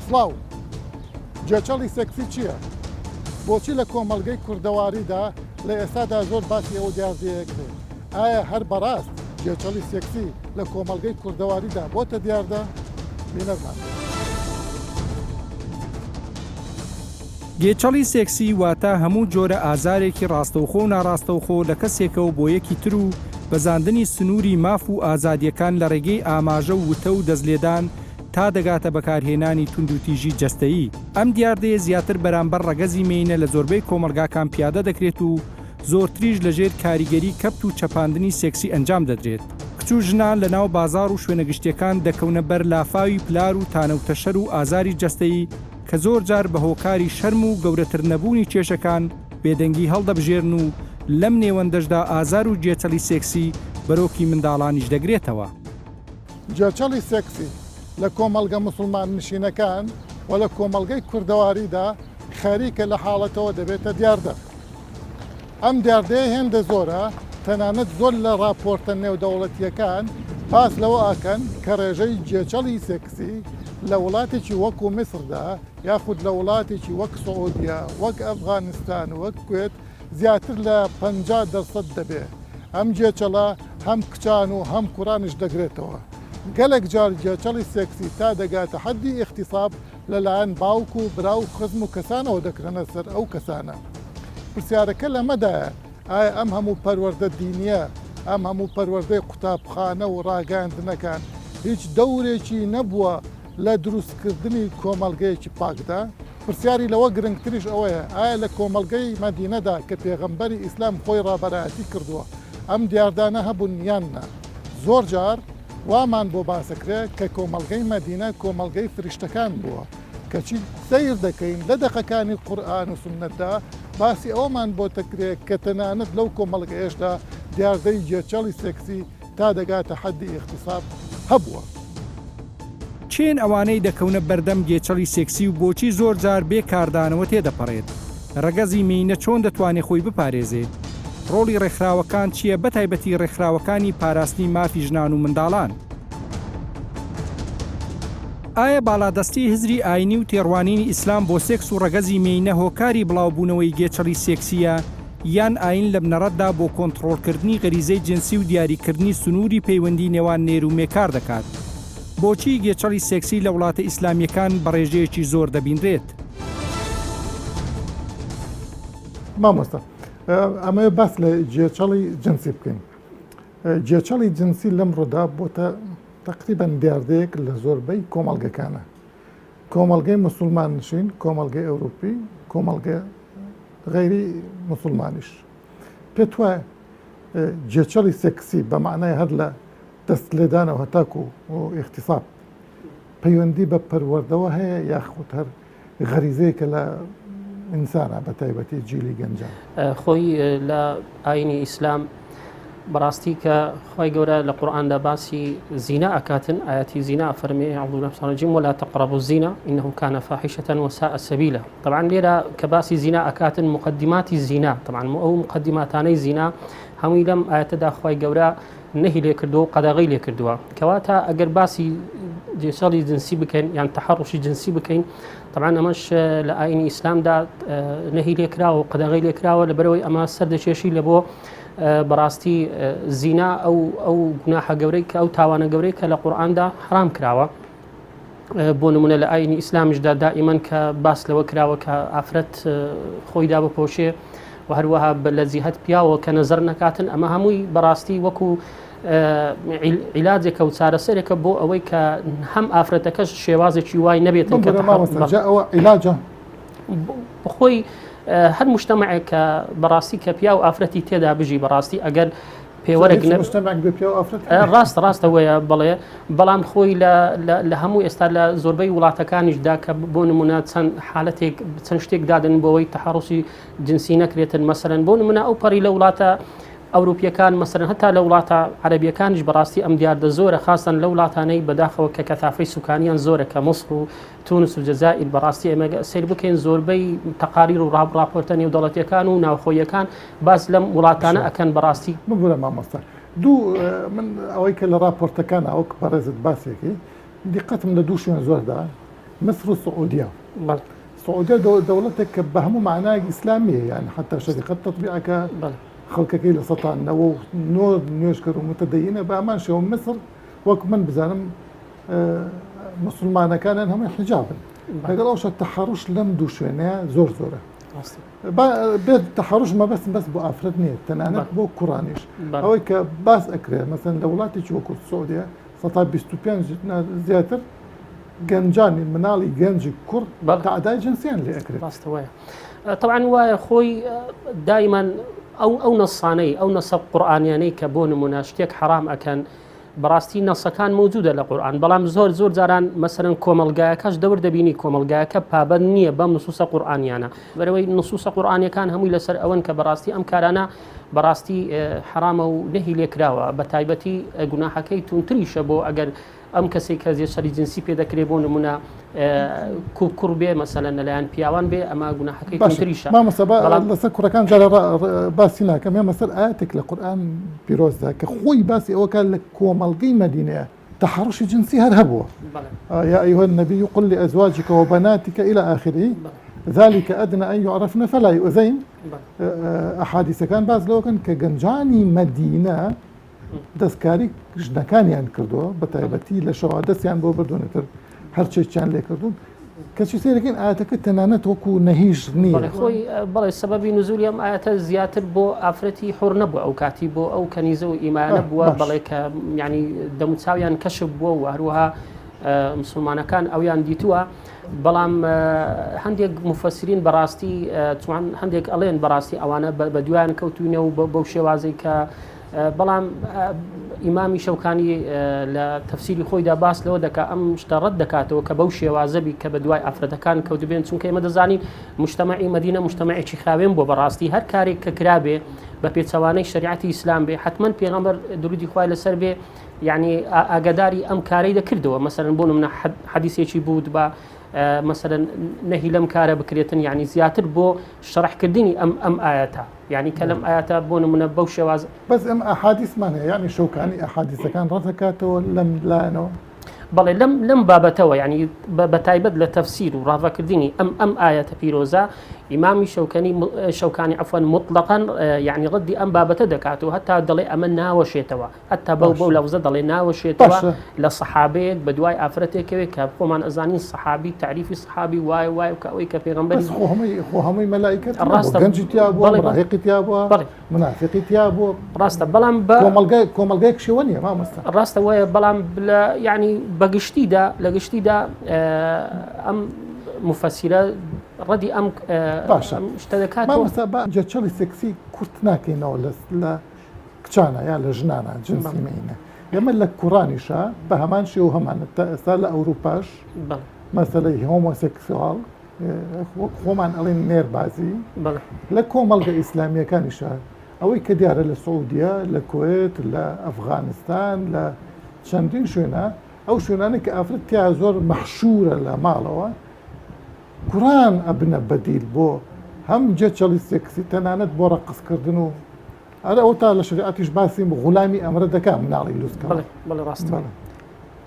سڵاو. گێچەڵی سێکسی چییە؟ بۆچی لە کۆمەڵگەی کوردەواریدا لە ئێستادا زۆر باسی ئەو دیاردەیە کرێ؟ ئایا هەر بەڕاست گێچەڵی سێکسی لە کۆمەڵگەی کوردەواریدا بۆتە دیاردە؟ بینەرمان بن. گێچەڵی سێکسی واتە هەموو جۆرە ئازارێکی ڕاستەوخۆ و ناڕاستەوخۆ لە کەسێکەوە بۆ یەکی تر و بەزاندنی سنووری ماف و ئازادییەکان لە ڕێگەی ئاماژە و وتە و دەستلێدان تا دەگاتە بەکارهێنانی توندوتیژی جەستەیی. ئەم دیاردەیە زیاتر بەرامبەر ڕەگەزی مێینە لە زۆربەی کۆمەڵگاکان پیادە دەکرێت و زۆرتریش لەژێر کاریگەری کەپت و چەپاندنی سێکسی ئەنجام دەدرێت. کچ و ژنان لە ناو بازاڕ و شوێنە گشتیەکان دەکەونە بەر لافاوی پلار و تانە و تەشەر و ئازاری جەستەیی کە زۆر جار بە هۆکاری شەرم و گەورەتر نەبوونی کێشەکان بێدەنگی هەڵدەبژێرن و لەم نێوەندەشدا ئازار و گێچەڵی سێکسی بەرۆکی منداڵانیش دەگرێتەوە. گێچەڵی سێکسی لە کۆمەڵگە موسڵمان نشینەکان و لە کۆمەڵگەی کوردەواریدا خەریکە لە حاڵەتەوە دەبێتە دیاردە. ئەم دیاردەیە هێندە زۆرە تەنانەت زۆر لە ڕاپۆرتە نێودەوڵەتییەکان باس لەوە ئەکەن کە ڕێژەی گێچەڵی سێکسی لە وڵاتێکی وەکو میسردا یاخود لە وڵاتێکی وەک سعودیە، وەک ئەفغانستان، وەک کوێت زیاتر لە 50 دەرسەد دەبێ. ئەم گێچەڵە هەم کچان و هەم کوڕانیش دەگرێتەوە. گەلەک جار گێچەڵی سێکسی تا دەگاتە حەدی ئیغتیساب لەلایەن باوک و برا و خزم و کەسانەوە دەکرێنە سەر ئەو کەسانە. پرسیارەکە لەمەدایە ئایا ئەم هەموو پەروەردە دینییە، ئەم هەموو پەروەردەی قوتابخانە و ڕاگەیاندنەکان هیچ دەورێکی نەبووە لە دروستکردنی کۆمەڵگەیەکی پاکدا؟ پرسیاری لەوە گرنگتریش ئەوەیە ئایا لە کۆمەڵگەی مەدینەدا کە پێغەمبەری ئیسلام خۆی ڕابەرایەتی کردووە ئەم دیاردانە هەبوون یان نا؟ زۆرجار وامان بۆ باسەکرێ کە کۆمەڵگەی مەدینە کۆمەڵگەی فریشتەکان بووە، کەچی سەیر دەکەین لە دەقەکانی قورئان و سوننەتدا باسی ئەوەمان بۆ دەکرێ کە تەنانەت لەو کۆمەڵگەیەشدا دیاردەی گێچەڵی سێکسی تا دەگاتە حەدی ئیغتیساب هەبووە. کێن ئەوانەی دەکەونە بەردەم گێچەڵی سێکسی و بۆچی زۆر جار بێ کاردانەوە تێدەپەڕێت؟ ڕەگەزی مێینە چۆن دەتوانێ خۆی بپارێزێ؟ ڕۆڵی ڕێکخراوەکان چییە بەتایبەتی ڕێکخراوەکانی پاراستنی مافی ژنان و منداڵان؟ ئایا باڵادەستی هزری ئاینی و تێڕوانینی ئیسلام بۆ سێکس و ڕەگەزی مێینە هۆکاری بڵاوبوونەوەی گێچەڵی سێکسییە یان ئاین لە بنەڕەتدا بۆ کۆنتڕۆڵکردنی غەریزەی جنسی و دیاریکردنی سنووری پەیوەندی نێوان نێر و مێ کار دەکات؟ بۆچی گێچەڵی سێکسی لە وڵاتە ئیسلامییەکان بە ڕێژەیەکی زۆر دەبینرێت؟ مامۆستا ئەمەوێ باس لە گێچەڵی جنسی بکەین. گێچەڵی جنسی لەمڕۆدا بۆتە تەقریبەن دیاردەیەک لە زۆربەی کۆمەڵگەکانە. کۆمەڵگەی موسڵمان نشین، کۆمەڵگەی ئەوروپی، کۆمەڵگە غەیری موسڵمانیش. پێت وایە گێچەڵی سێکسی بە مەعنای هەر لە دەست لێدانەوە هەتاکو ئیغتیساب پەیوەندی بە پەروەردەوە هەیە یاخود هەر غەریزەیەکە لە ئینسانە بە تایبەتی جیلی گەنجان. خۆی لە ئاینی ئیسلام بەڕاستی کە خوای گەورە لە قورئاندا باسی زینا ئەکاتن ئاەتی زینا فەرمی أعوذ بالله من الشيطان الرجيم ولا تقربوا الزنا إنه كان فاحشة وساء سبيلا طبعا لێرە کە باسی زینا ئەکاتن مقدماتی زینا طبعا ئەو مقدماتانەی زینا هەمووی لەم ئاەتەدا خوای گەورە نەهی لێ کردووە و قەدەغەی لێ کردووە کەواتە ئەگەر باسی جێسەڵی جنسی بکەین یان تەحەڕوشی جنسی بکەین طبعا ئەمەش لە ئاینی ئیسلامدا نەهی لێ کراوە و قەدەغەی لێ کراوە لەبەرەوەی ئەمە سەر دەکێشی لە بۆ بەڕاستی زینا ئەو ئەو گوناحە گەورەی کە ئەو تاوانە گەورەی کە لە قورئاندا حرام کراوە بۆ نمونە لە ئاینی ئیسلامیشدا دائیمەن کە باس لەوە کراوە کە ئافرەت خۆی دابپۆشێ و هەروەها لە جیهت پیاوە کە نەزەر نەکاتن ئەمە هەمووی بەڕاستی وەکو عیلاجێکە و چارەسەرێکە بۆ ئەوەی کە هەم ئافرەتەکەش شێوازێکی وای نەبێتن کە ئەوە عیلاجە بخۆی هەر مشتمەعێک کە بەڕاستی کە پیا و ئافرەتی تێدا بژی بەڕاستی ئەگەر پێوەرێک ڕاست ڕاستەوەیە بڵێ بەڵام خۆی لە هەموو ئێستا لە زۆربەی وڵاتەکانیشدا کە بۆ نمونە چەند حالەتێک چەند شتێک دادن بۆەوەی تەحڕسی جنسی نەکرێتن مەسەرەن بۆ نمونە ئەو پەڕی لە وڵاتە ئەوروپیەکان مەسەرەن هەتا لە وڵاتە عەربیەکانیش بەڕاستی ئەم دیاردە زۆرە خاستن لە وڵاتانەی بەداخەوە کە کەثافەی سوکانیان زۆرە کە مصر و تونس و جەزائیر بەڕاستی ئێمە سەیر بکەین زۆربەی تەقاریر و ڕاپۆرتە نێودەوڵەتیەکان و ناوخۆیەکان باس لەم وڵاتانە ئەکەن بەڕاستی. ببورە مامۆستا دوو من ئەوەی کە لە ڕاپۆرتەکان وەک بەڕێزت باسێکی دیقەتم لە دوو شوێن زۆردا. میسر و سعودیە. سعودیە دەوڵەتێک کە بە هەموو مەعنایەک ئیسلامییە یانی حەتا شەریقەت تەتبیقەکە خەڵکەکەی 99% نوێژکەر و متدەینە بە هەمان شێوە میسر وەک من بزانم مسلمانەکانیان هەمووی حیجابن لەگەڵ ئەوشە تەحەڕوش لەم دوو شوێنەیە زۆر زۆرە بێت تەحەڕوش مەبەستم بەس بۆ ئافرەت نییە تەنانەت بۆ کوڕانیش ئەوەی کە باس ئەکرێ مەسەن لە وڵاتێکی وەکو سعودیە 25% زیاتر گەنجانی مناڵی گەنجی کوڕ تەعدای جنسیان لێ ئەکرێت. ڕاستە وایە. تەبعەن وایە خۆی دایمان ئەو ئەو نەسانەی ئەو نەسە قورئانیانەی کە بۆ نمونە شتێک حرام ئەکەن بەڕاستی نەسەکان مەوجودە لە قورئان بەڵام زۆر زۆر جاران مەسەرەن کۆمەلگایەکەش دەور دەبینی کۆمەلگایەکە پابند نییە بەم نصوصە قورئانیانە بەرەوەی نصوصە قورئانیەکان هەمووی لەسەر ئەوەن کە بەڕاستی ئەم کارانە بەڕاستی حرامە و نەهی لێکراوە بە تایبەتی گوناحەکەی تونتریشە بۆ ئەگەر ئەم کەسەی کە زێچەلی جنسی پێ دەکرێ بۆ نمونە کوڕ بێ مەسەلەن لەلایەن پیاوان بێ ئەمە گوناحەکەی توندتریشە. مامۆستا با لەسەر کوڕەکان جارێ باسی ناکەم ئێمە سەر ئایەتێک لە قورئان پیرۆزدا کە خۆی باسی ئەوە کات لە کۆمەڵگەی مەدینەیە تەحەڕوشی جنسی هەر هەبووە يا أيها النبي قل لأزواجك وبناتك إلى آخره ذلك أدنى أن يعرفن فلا يؤذين ئەحادیسەکان باس لەوەکەن کە گەنجانی مەدینە دەستکاری ژنەکانیان کردووە بە تایبەتی لە شەوە دەستیان بۆ بردوونەتر هەرچێکیان لێکردوون کەچی سێرەکەین ئاەتەکە تەنانەت وەکو نەهیش نییە خۆی بەڵێ سەبەبی نزولی ئەم ئاەتە زیاتر بۆ ئافرەتی حور نەبوو ئەو کاتی بۆ ئەو کەنیزە و ئیمانە بووە بەڵێ کە ینی دەموچاویان کەشف بووە و هەروەها مسلمانەکان ئەویان دیتووە بەڵام هەندێک مفەسرین بەڕاستی چوان هەندێک ئەڵێن بەڕاستی ئەوانە بە دوایان کەوتوینە و بەو شێوازەی کە بەڵام ئیمامی شەوکانی لە تەفسیری خۆیدا باس لەوە دەکا ئەم شتە ڕەت دەکاتەوە کە بەو شێوازە بی کە بە دوای ئافرەتەکان کەوتبێن چونکە ئێمە دەزانین مجتەمەعی مەدینە مجتەمەعێکی خاوێن بۆ بەڕاستی هەر کارێک کە کرابێ بە پێچەوانەی شریعەتی ئیسلام بێ حتمما پێغەمبەر درودی خوای لەسەر بێ یعنی ئاگاداری ئەم کارەی دەکردەوە مەسەرن بۆ نمونە حەدیسێکی بوو بە مەسەرەن نەهی لەم کارە بکرێتن یعنی زیاتر بۆ شەرحکردنی ئەم ئەم ئاەتە یعنی کە لەم ئاەتە بۆ نمونە بەو شێواز بەس ئەم ئەحادیسمان هەیە یعنی شەوکانی ئەحادیسەکان ڕەتەکاتەوە لەم لایەنەوە بەڵێ لەم لەم بابەتەوە یعنی بە تایبەت لە تەفسیر و ڕاڤەکردنی ئەم ئەم ئاەتە پیرۆزە ئیمامی شەوکەنی شەوکانی عفوان مطلقا یعنی ڕەدی ئەم بابەتە دەکات و هەتا دەڵێ ئەمە ناوەشێتەوە هەتا بەو بەو لەفزە دەڵێ ناوەشێتەوە لە سەحابەیەک بە دوای ئافرەتێکەوێ کە خۆمان ئەزانین سەحابی تەعریفی سەحابی وایە وایە کە ئەوەی کە پێغەمبەری بەس خۆ هەمووی خۆ هەمووی مەلائیکەت ڕاستە گەنجی تیا بووە مراهقی تیا بووە منافقی تیا بووە ڕاستە بەڵام بە کۆمەڵگای کۆمەڵگایەک شێوە نییە مامۆستا ڕاستە وایە بەڵام لە یعنی بە گشتیدا لە گشتیدا ئەم مفەسیرە ڕەدی ئەم باشە شتە دەکات مامۆستا با گێچەڵی سێکسی کورت ناکەینەوە لە کچانە یا لە ژنانە جنسی مێینە ئێمە لە کوڕانیشا بە هەمان شێوە هەمانە تا ئێستا لە ئەوروپاش مەسەلەی هۆمۆسێکسواڵ وەک خۆمان ئەڵێن نێربازی لە کۆمەڵگە ئیسلامیەکانیشا ئەوەی کە دیارە لە سعودیە لە کوێت لە ئەفغانستان لە چەندین شوێنە ئەو شوێنانە کە ئافرەت تیا زۆر مەحشورە لە ماڵەوە کوڕان ئەبنە بەدیل بۆ هەم جێچەڵی سێکسی تەنانەت بۆ ڕەقسکردن و ئەرێ ئەوەتا لە شەریعەتیش باسی غولامی ئەمرە دەکا مناڵی لوس کە. بەڵێ بەڵێ ڕاستە. بەڵێ.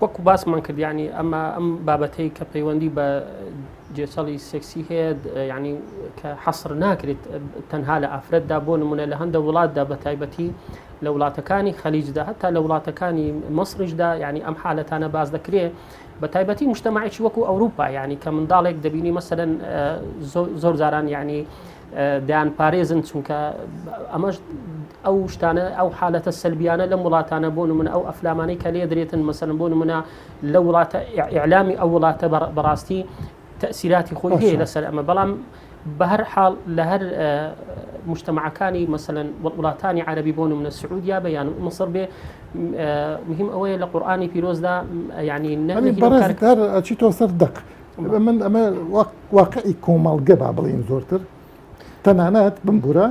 وەکو باسمان کرد یعنی ئەمە ئەم بابەتەی کە پەیوەندی بە جێچەڵی سێکسی هەیە یعنی کە حەسر ناکرێت تەنها لە ئافرەتدا بۆ نمونە لە هەندە وڵاتدا بە تایبەتی لە وڵاتەکانی خەلیجدا هەتا لە وڵاتەکانی مەسریشدا یعنی ئەم حالەتانە باس دەکرێت بە تایبەتی مجتەمەعێکی وەکو ئەوروپا یعنی کە منداڵێک دەبینی مەسەلەن زۆر جاران یعنی دەیانپارێزن چونکە ئەمەش ئەو شتانە ئەو حالەتە سەلبیانە لەم وڵاتانە بۆ نمونە ئەو ئەفلامانەی کە لێ درێتن مەسەلەن بۆ نمونە لە وڵاتە ئیعلامی ئەو وڵاتە بەڕاستی تەسیراتی خۆی هەیە لەسەر ئەمە بەڵام بە هەر حاڵ لە هەر مجتمعەکانی مەسەلەن وڵاتانی عەربی بۆ نمونە سعودیا بە یان مصر بێ مهم ئەوەیە لە قورآانی پیرۆزدا ینی نەڕێزتر ئەچیتەوە سەر دەق من ئەمە واقعی کۆمەڵگە با بڵێین زۆرتر تەنانەت بمبورە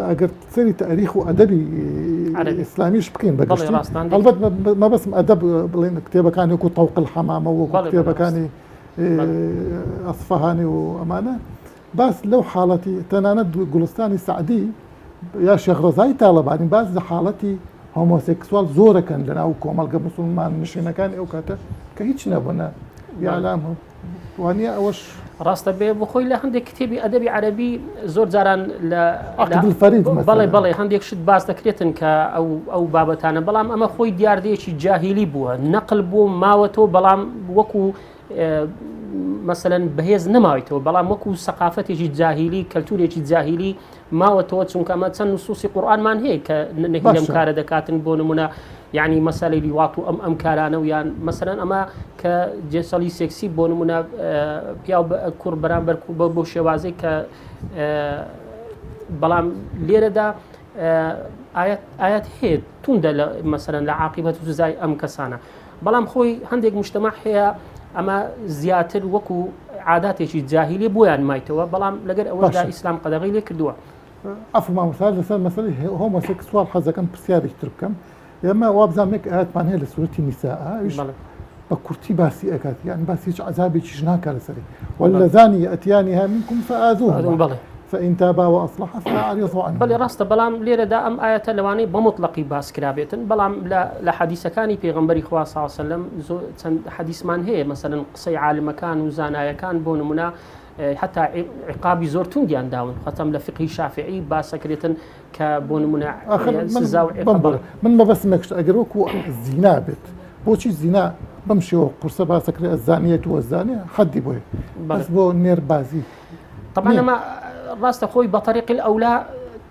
ئەگەر سەری تاریخ و ئەدەبی ئیسلامیش بکەین بەگشتی هەڵبەت مەبەستم ئەدەب بڵێن کتێبەکانی وەکو تەوق الحەمامە وەکو کتێبەکانی ئەسفەهانی و ئەمانە باس لەو حاڵەتی تەنانەت گوڵستانی سەعدی یا شێخ ڕەزای تاڵەبانی باس لە حاڵەتی هۆمۆسێکسوال زۆرەکەن لەناو کۆمەڵگە مسلمان نشینەکانی ئەو کاتە کە هیچ نەبوونە. یالام وانە ئەوەش ڕاستە بێ بخۆی لە هەندێک کتێبی ئەدەبی عەربی زۆر جاران لە فەرید بەڵێ بەڵێ هەندێک شت باس دەکرێتن کە ئەو ئەو بابەتانە بەڵام ئەمە خۆی دیاردەیەکی جاهیلی بووە نەقل بوو ماوەتەوە بەڵام وەکو مەسەلەن بەهێز نەماویتەوە بەڵام وەکو سەقافەتێکی جاهیلی کەلتورێکی جاهیلی ماوەتەوە چونکە ئەمە چەند نصوصی قورآنمان هەیە کە نەهی لەم کارە دەکاتن بۆ نمونە یعنی مەسەلەی لیوات و ئەم ئەم کارانە و یان مەسەلەن ئەمە کە جێسەڵی سێکسی بۆ نمونە پیاو کوڕ بەرامبەر بە بۆ شێوازێک کە بەڵام لێرەدا ئاەت ئاەت هەیە توندە لە مەسەرەن لە عاقبەت و سزای ئەم کەسانە بەڵام خۆی هەندێک مجتەمع هەیە ئەمە زیاتر وەکو عاداتێکی جاهیلی بۆیان مایتەوە بەڵام لەگەر ئەوەشدا ئیسلام قەدەغەی لێ کردووە. عەفو مامۆستا لەسەر مەسەلەی هۆمۆسێکسواڵ حەزەکەم پرسیارێکی تر بکەم ئێمە وابزانم یەک ئایەتمان هەیە لە سورەتی نیساء ئەویش بە کورتی باسی ئەکات یان باسی هیچ عەزابێکیش ناکات لەسەری واللذان یأتیانها منکم فآذوهما بەڵێ فإن تابا وأصلحا فأعرضوا عنهما بەڵێ ڕاستە بەڵام لێرەدا ئەم ئایەتە لەوانەیە بە مطلقی باس کرابێتن بەڵام لە حەدیسەکانی پێغەمبەری خوا صلی الله علیه وسلم چەند حەدیسمان هەیە مەسەلەن قسەی عالمەکان و زانایەکان بۆ نمونە حتا عقابی زۆر توندیان داون خەتەم لە فقهی شافعی باسەکرێتن کە بۆ نمونە سزا و عقاب من مەبەستم یەک شت ئەگەر وەکو زینا بێت بۆچی زینا بەم شێوە قورسە باسەکرێ ئەزانیەت و ئەزانێ حەدی بۆیە بەس بۆ نێربازی طبعا ئەمە ڕاستە خۆی بە طریق الأولى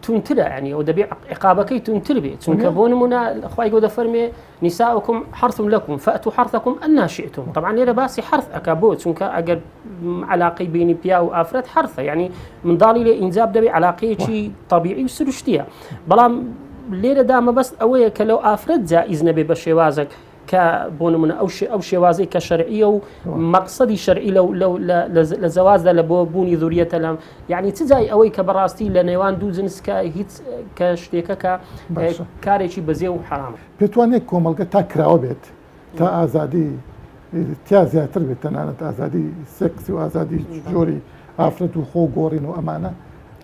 تونترە ینی ئەو دەبێ عقابەکەی تونتر بێت چونکە بۆ نمونە خی گەورە دەفەرمێ نساؤكم حرث لكم فأتوا حرثكم أنى شئتم طبعا لێرە باسی حرث ئەکا بۆ چونکە ئەگەر علاقەی بینی پیا و ئافرەت حرثە یعنی منداڵی لێ ئینجاب دەبێ علاقەیەکی طبیعی و سروشتیە بەڵام لێرەدا مەبەست ئەوەیە کە لەو ئافرەت جائز نەبێ بە شێوازێک کە بۆ نمونە ئەو ئەو شێوازەی کە شەرعیە و مەقسەدی شەرعی لەو لەو لە زەوازدا لە بۆ بوونی ذوریەتە لەم یعنی چ جای ئەوەی کە بەڕاستی لە نێوان دوو جنس کە هیچ کە شتێکە کە کارێکی بەزێ و حرام پێت وانیە کۆمەڵگە تا کراوە بێت تا ئازادی تیا زیاتر بێت تەنانەت ئازادی سێکسی و ئازادی جۆری ئافرەت و خۆ گۆڕین و ئەمانە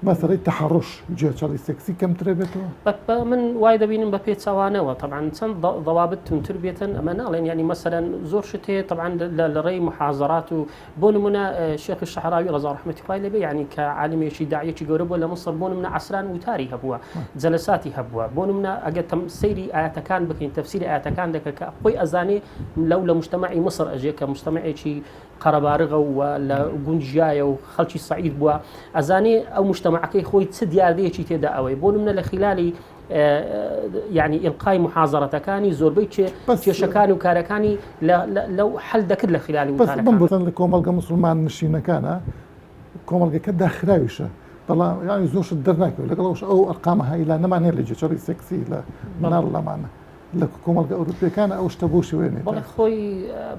مەسەلەی تەحەڕوش گێچەڵی سێکسی کەمترە بێتەوە؟ من وای دەبینم بە پێچەوانەوە تەبعەن چەند ضوابط توندتر بێتن ئەمە ناڵێن یعنی مەسەلەن زۆر شت هەیە تەبعەن لە ڕێی محازەرات و بۆ نمونە شێخ شەعراوی ڕەزا ڕەحمەتی خوای لێبێ یعنی کە عالمێکی داعیەکی گەورە بووە لە مصر بۆ نمونە عەسران وتاری هەبووە جەلەساتی هەبووە بۆ نمونە ئەگەر تەم سەیری ئاەتەکان بکەین تەفسیری ئاەتەکان دەکە کە خۆی ئەزانێ لەو لە مجتەمەعی مصر ئەژێ کە مجتەمەعێکی قەرەبارغە و لە گوند ژیایە و خەڵکی سەعید بووە ئەزانێ ئەو مجتەمەعەکەی خۆی چ دیاردەیەکی تێدا ئەوەی بۆ نمونە لە خلالی یعنی ئیلقای محازەرەتەکانی زۆربەی کێشەکان و کارەکانی لەو حل دەکرد لە خلالی بەس بمبورن لە کۆمەڵگە موسڵمان نشینەکانە کۆمەڵگەکە داخراویشە بەڵام یعنی زۆر شت دەرناکەوێت لەگەڵ ئەوش ئەو ئەرقامە هایلانەمان هەیە لە گێچەڵی سێکسی لە مناڵ لەمانە لە کۆمەڵگە ئەوروپیەکانە ئەو شتە بۆ شێوەیە بەڵێ خۆی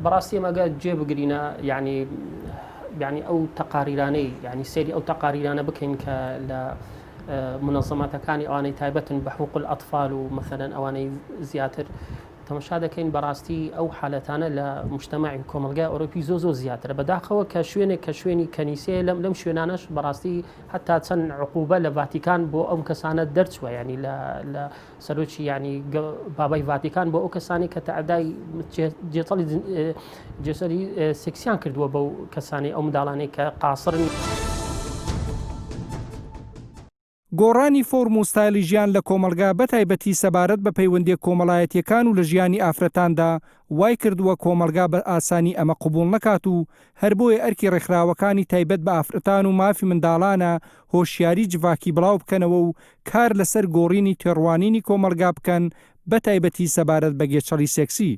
بەڕاستی ئەمەگە جێ بگرینە یعنی یعنی ئەو تەقاریرانەی یعنی سەیری ئەو تەقاریرانە بکەین کە لە منەظەماتەکانی ئەوانەی تایبەتن بە حقوق الأطفال و مەسەلەن ئەوانەی زیاتر تەمەشا دەکەین بەڕاستی ئەو حالەتانە لە مجتەمەعی کۆمەلگای ئەوروپی زۆ زۆر زیاترە بەداخەوە کە شوێنێک کە شوێنی کەنیسەیە لەم لەم شوێنانەش بەڕاستی هەتا چەند عقوبە لە ڤاتیکان بۆ ئەم کەسانە دەرچوە ینی لە لە سەرۆکی یانی بابای ڤاتیکان بۆ ئەو کەسانی کە تەعدای جێتەڵی جێسەری سێکسیان کردووە بەو کەسانی ئەو منداڵانەی کە قاسرن. گۆڕانی فۆرم و ستایلی ژیان لە کۆمەڵگا بە تایبەتی سەبارەت بە پەیوەندیە کۆمەڵایەتیەکان و لە ژیانی ئافرەتاندا وای کردووە کۆمەڵگا بە ئاسانی ئەمە قبوڵ نەکات و هەر بۆیە ئەرکی ڕێکخراوەکانی تایبەت بە ئافرەتان و مافی منداڵانە هۆشیاری جڤاکی بڵاو بکەنەوە و کار لەسەر گۆڕینی تێڕوانینی کۆمەڵگا بکەن بەتایبەتی سەبارەت بە گێچەڵی سێکسی.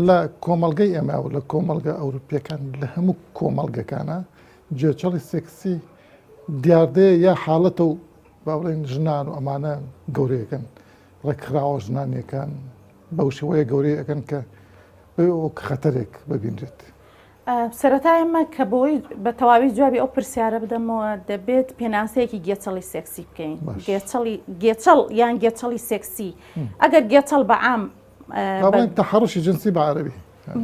لە کۆمەڵگەی ئێمە و لە کۆمەڵگە ئەوروپیەکان لە هەموو کۆمەڵگەکانە گێچەڵی سێکسی دیاردەیە یا حاڵەتە و با بڵێین ژنان و ئەمانە گەورەیەکەن ڕێکخراوە ژنانیەکان بەو شێوەیە گەورەی ئەکەن کە وەک خەتەرێک ببینرێت. سەرەتا ئێمە کە بۆی بە تەواوی جوابی ئەو پرسیارە بدەمەوە دەبێت پێناسەیەکی گێچەڵی سێکسی بکەین گێچەڵی گێچەڵ یان گێچەڵی سێکسی ئەگەر گێچەڵ بە عام تەحەڕوشی جنسی بە عەرەبی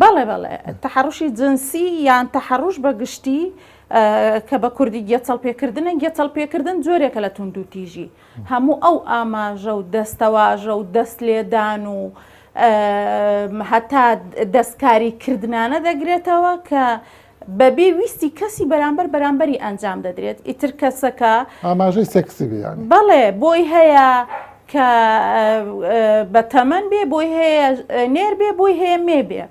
بەڵێ بەڵێ تەحەڕوشی جنسی یان تەحەڕوش بە گشتی کە بە کوردی گێچەڵ پێکردنە گێچەڵ پێکردن جۆرێکە لە توندوتیژی هەموو ئەو ئاماژە و دەستەواژە و دەست لێدان و. هەتا دەستکاری کردنانە دەگرێتەوە کە بەبێ ویستی کەسی بەرامبەر بەرامبەری ئەنجام دەدرێت ئیتر کەسەکە ئاماژەی سێکسی بێ یانی. بەڵێ بۆی هەیە کە بە تەمەن بێ بۆی هەیە نێر بێ بۆی هەیە مێ بێ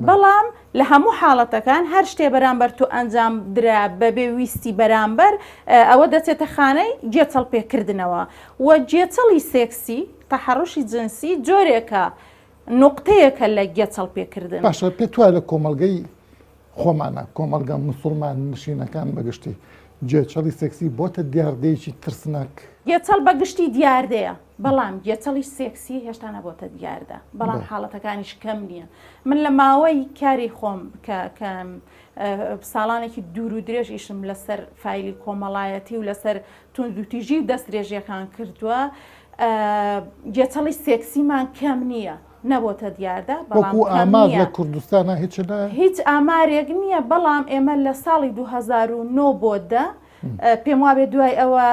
بەڵام لە هەموو حاڵەتەکان هەر شتێ بەرامبەر تۆ ئەنجام درا بەبێ ویستی بەرامبەر ئەوە دەچێتە خانەی گێچەڵ پێکردنەوە و گێچەڵی سێکسی تەحەڕوشی جنسی جۆرێکە نوقتەیەکە لە گێچەڵ پێکردن. باشە پێت وایە لە کۆمەڵگەی خۆمانە، کۆمەڵگە موسوڵمان نشینەکان بە گشتی، گێچەڵی سێکسی بۆتە دیاردەیەکی ترسناک؟ گێچەڵ بە گشتی دیاردەیە، بەڵام گێچەڵی سێکسی هێشتا نەبۆتە دیاردە، بەڵام حاڵەتەکانیش کەم نییە. من لە ماوەی کاری خۆم کە کە ساڵانێکی دوور و درێژ ئیشم لەسەر فایلی کۆمەڵایەتی و لەسەر توندوتیژی و دەستدرێژیەکان کردووە، گێچەڵی سێکسیمان کەم نییە. نەبۆتە دیاردە بەڵام وەکو کەم ئامار نییە. لە کوردستانا هیچ نە؟ هیچ ئامارێک نییە، بەڵام ئێمە لە ساڵی 2009 بۆ دە پێم وابێ دوای ئەوە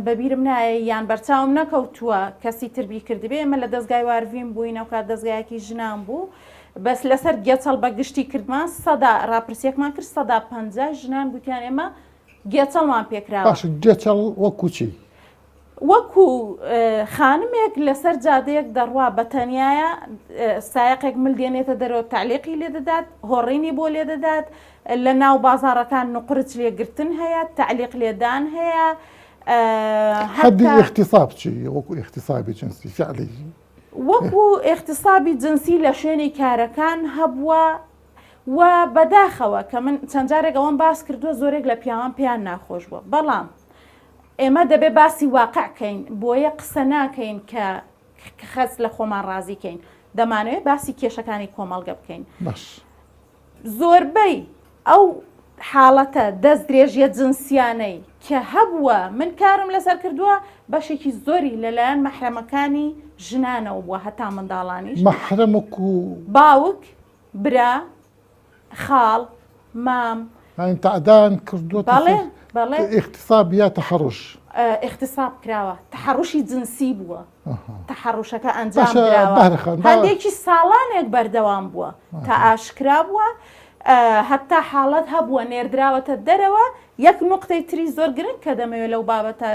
بەبیرم نایە یان بەرچاوم نەکەوتووە کەسی تر بیکردبێ ئێمە لە دەزگای وارڤین بووین ئەو کات دەزگایەکی ژنان بوو بەس لەسەر گێچەڵ بە گشتی کردمان سەدا ڕاپرسیەکمان کرد سەدا 50 ژنان گوتیان ئێمە گێچەڵمان پێکراوە. باشە گێچەڵ وەکو چی؟ وەکو خانمێک لەسەر جادەیەک دەڕوا بە تەنیایە، سایەقێک مل دێنێتە دەرەوە تەعلیقی لێ دەدات، هۆڕینی بۆ لێ دەدات، لە ناو بازاڕەکان نوقرچ لێگرتن هەیە، تەعلیق لێدان هەیە، حەدی ئیغتیساب چی؟ وەکو ئیغتیسابی جنسی فعلی؟ وەکو ئیغتیسابی جنسی لە شوێنی کارەکان هەبووە و بەداخەوە کە من چەند جارێک ئەوەم باس کردووە زۆرێک لە پیاوان پێیان ناخۆش بووە بەڵام ئێمە دەبێ باسی واقع کەین بۆیە قسە ناکەین کە خەس لە خۆمان ڕازی کەین دەمانەوێت باسی کێشەکانی کۆمەڵگە بکەین باش زۆربەی ئەو حاڵەتە دەست درێژیە جنسیانەی کە هەبووە من کارم لەسەر کردووە بەشێکی زۆری لەلایەن مەحرەمەکانی ژنانەوە بووە هەتا منداڵانیش مەحرەم وەکو باوک برا خاڵ، مام. یانی تەعدایان کردووەتە بەڵێ، سەر بەڵێ. ئیغتیساب یا تەحەڕوش؟ ئیغتیساب کراوە، تەحەڕوشی جنسی بووە، تەحەڕوشەکە ئەنجام باشە دراوە، بەهرە خان با هەندێکی ساڵانێک بەردەوام بووە تا ئاشکرا بووە، هەتا حاڵەت هەبووە نێردراوەتە دەرەوە، یەک نوقتەی تری زۆر گرنگ کە دەمەوێت لەو بابەتە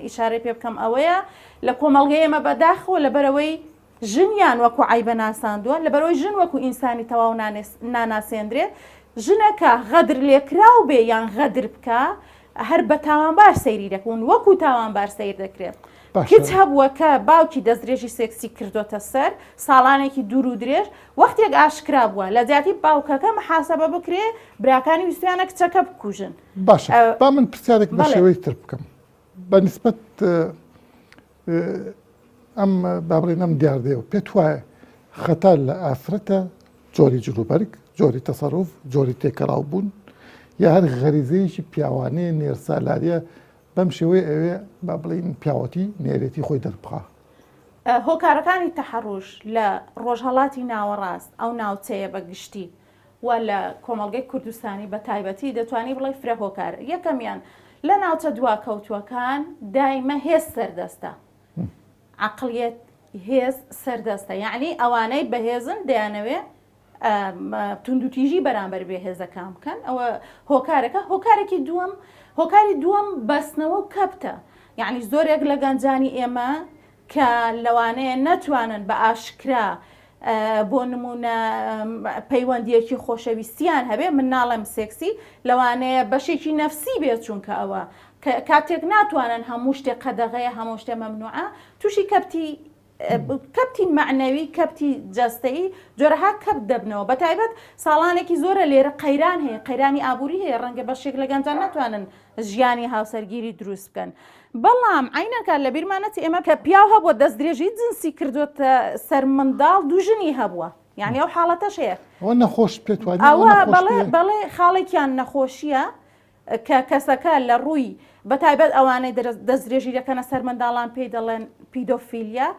ئیشارەی پێ بکەم ئەوەیە لە کۆمەڵگەی ئێمە بەداخەوە لەبەرئەوەی ژنیان وەکو عەیبە ناساندووە، لەبەرئەوەی ژن وەکو ئینسانی تەواو ناناسێندرێ، ژنەکە غەدر لێکراو بێ یان غەدر بکا هەر بە تاوانبار سەیری دەکون وەکو تاوانبار سەیر دەکرێ. کچ هەبووە کە باوکی دەستدرێژی سێکسی کردۆتە سەر ساڵانێکی دوور و درێژ، وەختێک ئاشکرا بووە لە جیاتی باوکەکە محاسەبە بکرێ براکانی ویستویانە کچەکە بکوژن. باشە با من پرسیارێک بە شێوەی تر بکەم بە نیسبەت ئەم با بڵێین ئەم دیاردەیەوە پێت وایە خەتا لە ئافرەتە جۆری جلوبەرگ جۆری تەسەروف جۆری تێکەڵاو بوون یا هەر غەریزەیەکی پیاوانەیە نێرسالاریە بەم شێوەیە ئەوێ با بڵین پیاوەتی نێرێتی خۆی دەربخا. هۆکارەکانی تەحەڕوش لە ڕۆژهەڵاتی ناوەڕاست ئەو ناوچەیە بە گشتی و لە کۆمەڵگەی کوردستانی بە تایبەتی دەتوانی بڵێی فرە هۆکارە یەکەمیان لە ناوچە دواکەوتووەکان دایمە هێز سەردەستە عقلیت هێز سەردەستە یعنی ئەوانەی بەهێزن دەیانەوێ توندوتیژی بەرامبەر بێ هێزەکان بکەن ئەوە هۆکارەکە هۆکارێکی دووەم هۆکاری دووەم بەستنەوە و کەپتە یعنی زۆرێک لە گەنجانی ئێمە کە لەوانەیە نەتوانن بە ئاشکرا بۆ نمونە پەیوەندیەکی خۆشەویستیان هەبێ من ناڵێم سێکسی لەوانەیە بەشێکی نەفسی بێت چونکە ئەوە کاتێک ناتوانن هەموو شتێک قەدەغەیە هەموو شتێ مەمنوعە تووشی کەپتی کەپتی مەعنەوی کەپتی جەستەیی جۆرەها کەپت دەبنەوە بە تایبەت ساڵانێکی زۆرە لێرە قەیران هەیە قەیرانی ئابووری هەیە ڕەنگە بەشێک لە گەنجان ناتوانن ژیانی هاوسەرگیری دروست بکەن بەڵام عەینەن کار لەبیرمان نەچێ ئێمە کە پیاو هەبووە دەستدرێژی جنسی کردووەتە سەر منداڵ دوو ژنی هەبووە یعنی ئەو حاڵەتەش هەیە ئەوە نەخۆش پێت وانیە ئەوە بەڵێ بەڵێ خاڵێکیان نەخۆشیە کە کەسەکە لە ڕووی بەتایبەت ئەوانەی دەستدرێژی دەکەنە سەر منداڵان پێی دەڵێن پیدۆفیلیا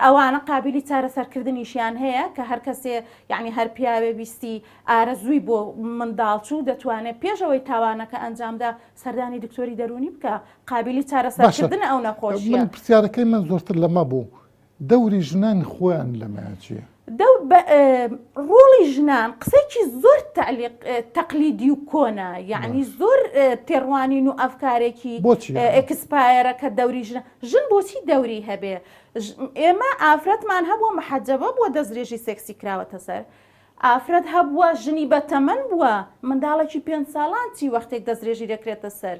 ئەوانە قابلی چارەسەرکردنیشیان هەیە کە هەر کەسێ یعنی هەر پیاوێ ویستی ئارەزووی بۆ منداڵ چوو دەتوانێت پێش ئەوەی تاوانەکە ئەنجامدا سەردانی دکتۆری دەروونی بکە قابلی باشە چارەسەرکردنە ئەو نەخۆشیە. من پرسیارەکەی من زۆرتر لەمە بوو. دەوری ژنان خۆیان لەمەیا چییە؟ دەو بە ڕۆڵی ژنان قسەیەکی زۆر تەعلیق تەقلیدی و کۆنە یەعنی زۆر تێڕوانین و ئەفکارێکی بۆچی؟ expire ە کە دەوری ژنە ژن بۆچی دەوری هەبێ ئێمە ئافرەتمان هەبووە محەجەبە بووە دەستدرێژی سێکسی کراوەتە سەر ئافرەت هەبووە ژنی بەتەمەن بووە منداڵێکی پێنج ساڵان چی وەختێک دەستدرێژی دەکرێتە سەر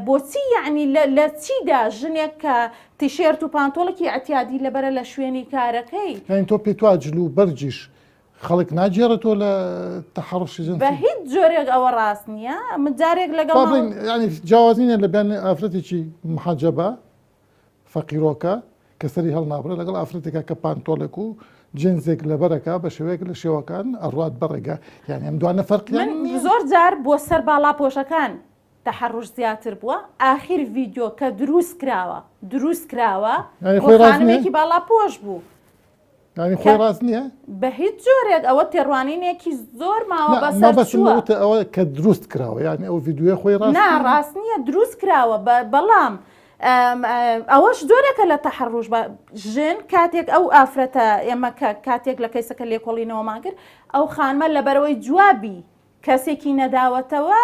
بۆچی یەعنی لە چیدا ژنێک کە تیشێرت و پانتۆڵێکی ئەتیادی لەبەرە لە شوێنی کارەکەی. یانی تۆ پێت وا جل و بەرگیش خەڵک ناگێڕێتەوە لە تەحەڕوشی جنسی؟ بە هیچ جۆرێک ئەوە ڕاست نییە من جارێک لەگەڵ با بڵێین یانی جیاوازی نییە لە بێن ئافرەتێکی محەجەبە فەقیرۆکە کە سەری هەڵنابڕێ لەگەڵ ئافرەتێکا کە پانتۆڵێک و جنزێک لەبەرەکە بە شێوەیەک لە شێوەکان ئەڕوات بە ڕێگا یانی ئەم دوانە فەرقیان من نییە؟ زۆر جار بۆ سەر باڵاپۆشەکان تەحەڕوش زیاتر بووە ئاخیر ڤیدیۆ کە دروست کراوە دروست کراوە یانی بۆ خۆی ڕاست نییە؟ خانمێکی باڵاپۆش بوو یانی خۆی ڕاست نییە؟ بە هیچ جۆرێک ئەوە تێڕوانینێکی زۆر ماوە نا بەسەر مەبەستم چووە. لەوەتە ئەوە کە دروست کراوە یانی ئەو ڤیدیۆیە خۆی ڕاست نا نییە؟ ڕاست نییە دروست کراوە بەڵام ئەوەش جۆرێکە لە تەحەڕوش بە ژن کاتێک ئەو ئافرەتە ئێمە کە کاتێک لە کەیسەکە لێکۆڵینەوەمان کرد ئەو خانمە لەبەرەوەی جوابی کەسێکی نەداوەتەوە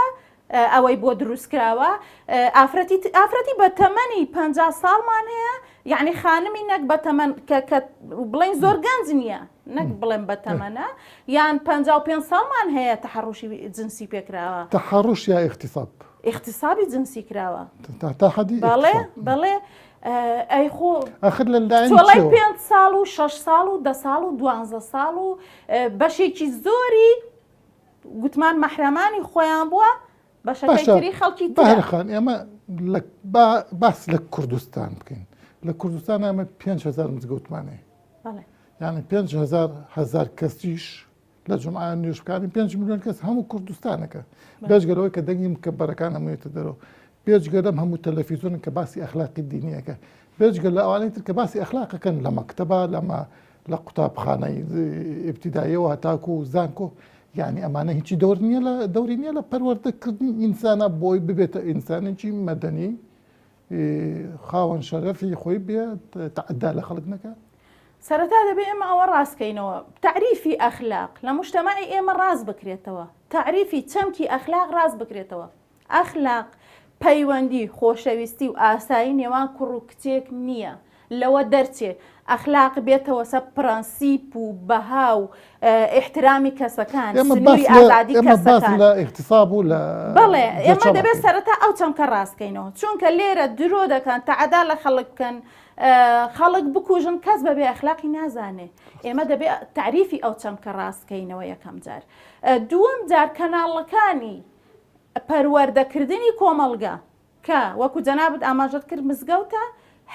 ئەوەی بۆ دروست کراوە ئافرەتی ئافرەتی بە تەمەنی پ ساڵمان هەیە یعنی خانمی نەک بە تەمەن کە بڵین زۆر گەنج نییە نەک بڵێم بە تەمەنە یان 55 ساڵمان هەیە تەحڕوشی جنسی پێکراوە تەحڕوش یا اغتصاب اغتصابی جنسی کراوە تا حدی بەڵێ بەڵێ ئەی خۆ ئەخر لە لایەن چۆڵی پێ ساڵ و 6 ساڵ و دە ساڵ و دوانزە ساڵ و بەشێکی زۆری گوتمان مەحرەمانی خۆیان بووە بەشەکەی تری خەڵکی ترە. بەهرە خان ئێمە لە باس لە کوردستان بکەین لە کوردستان ئێمە 5هزار مزگەوتمان هەیە یعنی 5هزار هزار کەسیش لە جمعە نوێژ بکانی 5 میلیۆن کەس هەموو کوردستانەکە بێجگەلەوەی کە دەنگی مکەبەرەکان هەموویەتە دەرەوە بێجگە لەم هەموو تەلەفیزۆن کە باسی ئەخلاقی دینیەکە بێجگە لە ئەوانەی تر کە باسی ئەخلاقەکەن لە مەکتەبە لەمە لە قوتابخانەی ئیبتیداییەوە هەتاکو زانکۆ یعنی ئەمانە هیچی دەور نییە لە دەوری نییە لە پەروەردەکردنی ئینسانە بۆی ببێتە ئینسانێکی مەدەنی خاوەن شەرەفی خۆی بێ تەعەدا لە خەڵک نەکە سەرەتا دەبێ ئێمە ئەوە ڕاستکەینەوە تەعریفی ئەخلاق لە مجتەمەعی ئێمە ڕاست بکرێتەوە تەعریفی چەمکی ئەخلاق ڕاست بکرێتەوە ئەخلاق پەیوەندی خۆشەویستی و ئاسایی نێوان کوڕ و کچێک نییە، لەوە دەرچێ ئەخلاق بێتەوە سەر پرەنسیپ و بەها و ئیحترامی کەسەکان، ئێمە باس سنووری لە ئازادی ئێمە باس کەسەکان. لە ئیغتیساب و لە بەڵێ ئێمە گێچەڵ دەبێت ئەکەین. سەرەتا ئەو چەمکە ڕاست کەینەوە، چونکە لێرە درۆ دەکەن، تەعەدا لە خەڵک بکەن، خەڵک بکوژن، کەس بە بێ ئەخلاقی نازانێ. ئێمە دەبێ تەعریفی ئەو چەمکە ڕاست کەینەوە یەکەم جار. دووەم جار کەناڵەکانی پەروەردەکردنی کۆمەڵگە کە وەکو جەنابت ئاماژەت کرد مزگەوتە،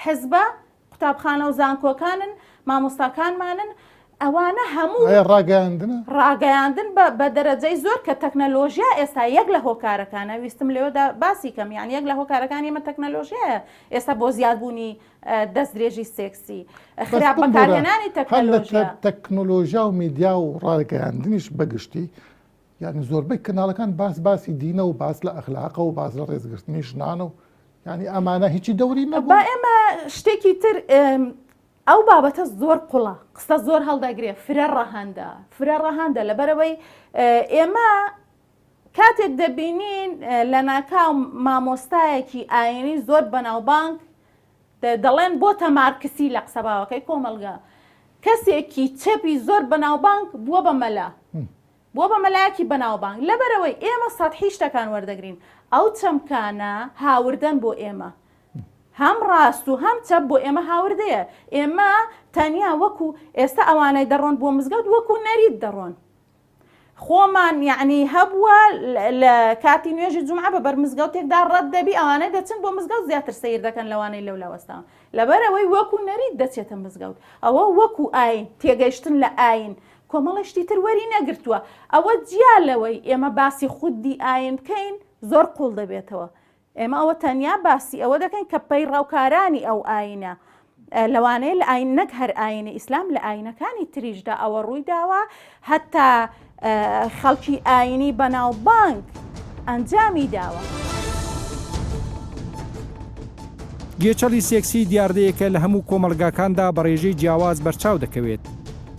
حزبە، قوتابخانە و زانکۆکانن، مامۆستاکانمانن، ئەوانە هەموو. ئایا ڕاگەیاندنە؟ ڕاگەیاندن بە بە دەرەجەی زۆر کە تەکنەلۆژیا ئێستا یەک لە هۆکارەکانە، ویستم لەوێدا باسی کەم، یانی یەک لە هۆکارەکانی ئێمە تەکنەلۆژیایە ئێستا بۆ زیادبوونی دەستدرێژی سێکسی، بەس خراپ بمبورە بەکارهێنانی هەر لە تەکنەلۆژیا. تەکنۆلۆژیا و میدیا و ڕاگەیاندنیش بەگشتی یانی زۆربەی کەناڵەکان باس باسی دینە و باس لە ئەخلاقە و باس لە ڕێزگرتنی ژنانە و یانی ئەمانە هیچی دەوری با نەبوو. ئێمە شتێکی تر ئەو بابەتە زۆر قوڵە قسە زۆر هەڵدەگرێ فرە ڕەهەندە فرە ڕەهەندە لەبەرەوەی ئێمە کاتێک دەبینین لەناکاو مامۆستایەکی ئاینی زۆر بەناوبانگ دەڵێن بۆتە مارکسی لە قسە باوەکەی کۆمەڵگە کەسێکی چەپی زۆر بەناوبانگ بووە بە مەلا بووە بە مەلایەکی بەناوبانگ لەبەرئەوەی ئێمە سەتحی شتەکان وەردەگرین ئەو چەمکانە هاوردەن بۆ ئێمە هەم ڕاست و هەم چەپ بۆ ئێمە هاوردەیە ئێمە تەنیا وەکو ئێستا ئەوانەی دەڕۆن بۆ مزگەوت وەکو نەریت دەڕۆن خۆمان یعنی هەبووە لە کاتی نوێژی جومعە بە بەر مزگەوتێکدا ڕەت دەبی ئەوانەی دەچن بۆ مزگەوت زیاتر سەیر دەکەن لەوانەی لەولا وەستاون لەبەرئەوەی وەکو نەریت دەچێتە مزگەوت ئەوە وەکو ئاین تێگەیشتن لە ئاین کۆمەڵی شتی تر وەری نەگرتووە ئەوە جیا لەوەی ئێمە باسی خودی ئاین بکەین زۆر قوڵ دەبێتەوە ئێمە ئەوە تەنیا باسی ئەوە دەکەین کە پەیڕەوکارانی ئەو ئاینە لەوانەیە لە ئاین نەک هەر ئاینی ئیسلام لە ئاینەکانی تریشدا ئەوە ڕووی داوە هەتا خەڵکی ئاینی بەناوبانگ ئەنجامی داوە. گێچەڵی سێکسی دیاردەیەکە لە هەموو کۆمەڵگاکاندا بە ڕێژەی جیاواز بەرچاو دەکەوێت،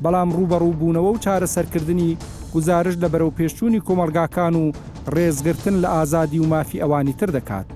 بەڵام ڕووبەڕووبوونەوە و چارەسەرکردنی گوزارشت لە بەرەوپێشچوونی کۆمەڵگاکان و ڕێزگرتن لە ئازادی و مافی ئەوانی تر دەکات.